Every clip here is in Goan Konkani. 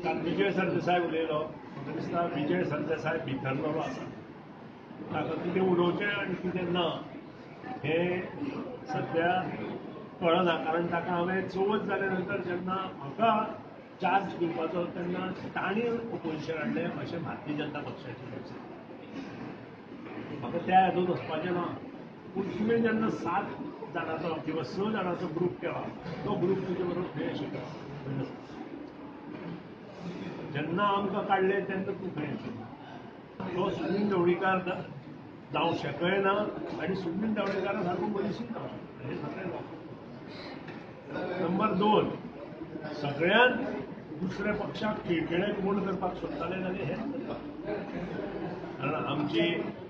काल विजय सरदेसाय उलयलो, म्हाका दिसता विजय सरदेसाय भितरलो आसा, ताका कितें उलोवचें आनी कितें ना हें सद्या कळना, कारण ताका हांवें चवथ जाल्या नंतर जेन्ना म्हाका चार्ज दिवपाचो तेन्ना तांणी ओपोजिशन हाडलें अशें भारतीय जनता पक्षाचें दिसता. म्हाका त्या हातूंत वचपाचें ना, पूण तुवें जेन्ना 7 जाणांचो किंवा 6 जाणांचो ग्रूप केला तो ग्रूप तुजे बरोबर खंय आशिल्लो? जेन्ना आमकां काडले तेन्ना तूं खंय आशिल्लो? तो सुनील ढवळीकार जावंक शकना आनी सुनील ढवळीकारा सारको मनीसूय जावंक शकना, हें सगळें लोकांक. नंबर 2, सगळ्यांत दुसऱ्या पक्षाक खिळखिळे कोण करपाक सोदताले जाल्यार हेच करपाक, कारण आमची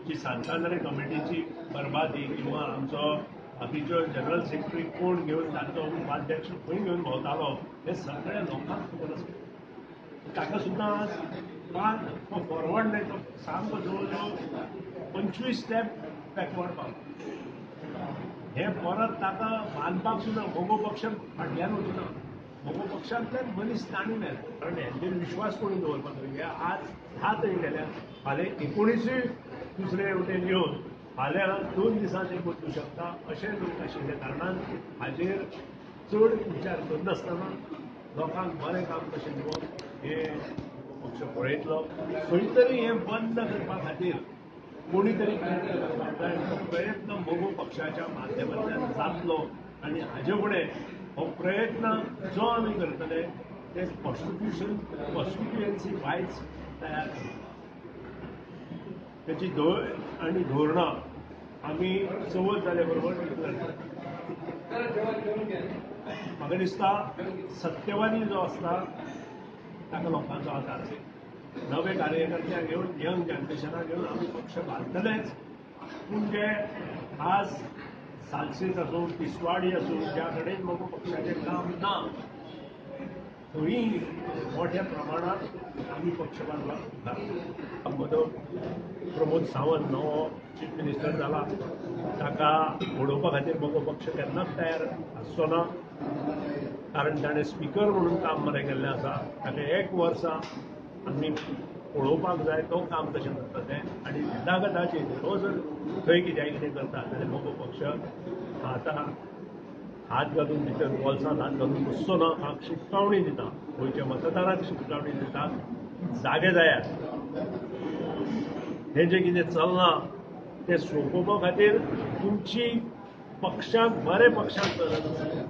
जी सांतांद्रे कमिटीची बरबादी किंवा आमचो बाकीच्यो जनरल सेक्रेटरी कोण घेवन तांचो उपाध्यक्ष खंय घेवन भोंवतालो हें सगळ्या लोकांक खबर आसा. ताका सुद्दां आज तो फॉरवर्ड न्हय, तो सामको जवळ जवळ 25 स्टेप बॅकवर्ड पावलो. हें परत ताका बांदपाक सुद्दां मगो पक्ष फाटल्यान वचना, मगो पक्षांतल्यान मनीस तांणी मेळटा, कारण हेंचेर विश्वास कोणी दवरपाक जाय. आज 10 तरी गेल्यार फाल्यां 19 दुसरे वटेन येवन फाल्यां 2 दिसांनी बदलू शकता अशे लोक आशिल्ल्या कारणान हाजेर चड विचार करनासतना लोकांक बरें काम कशें दिवप हें पक्ष पळयतलो. खंय तरी हें बंद करपा खातीर कोणी तरी प्रयत्न करपाक जाय, तो प्रयत्न मगो पक्षाच्या माध्यमांतल्यान जातलो आनी हाजे फुडें हो प्रयत्न जो आमी करतले ते कॉन्स्टिट्युएन्सी वायज तयार करतले. त्याची धोय आनी धोरणां आमी चवथ जाले बरोबर करतले. म्हाका दिसता सत्यवादी जो आसता ताका लोकांचो आदार आसता. नवे कार्यकर्त्यांक घेवन, यंग जनरेशनाक घेवन आमी पक्ष बांदतलेच, पूण जे आज सालसेत आसूं, तिसवाडी आसूं, ज्या कडेन मगो पक्षाचें काम ना थंय मोठ्या प्रमाणात आमी पक्ष बांदपाक. प्रमोद सावंत नवो चीफ मिनिस्टर जाला, ताका उडोवपा खातीर मगो पक्ष केन्नाच तयार आसचो ना, कारण ताणें स्पिकर म्हणून काम बरें केल्लें आसा. ताका 1 वर्सा आमी पळोवपाक जाय तो काम कशें करता तें, आनी यदाकदाचीत तो जर थंय कित्याक कितें करता जाल्यार मगो पक्ष आतां हात घालून भितर बोल्सांत हात घालून बसचो ना. हांव शिटकावणी दिता, गोंयच्या मतदाराक शिटकावणी दिता, जागे जायात. हें जें कितें चल्लां तें सोंपोवपा खातीर तुमची पक्षाक बरे पक्षाक गरज आसा.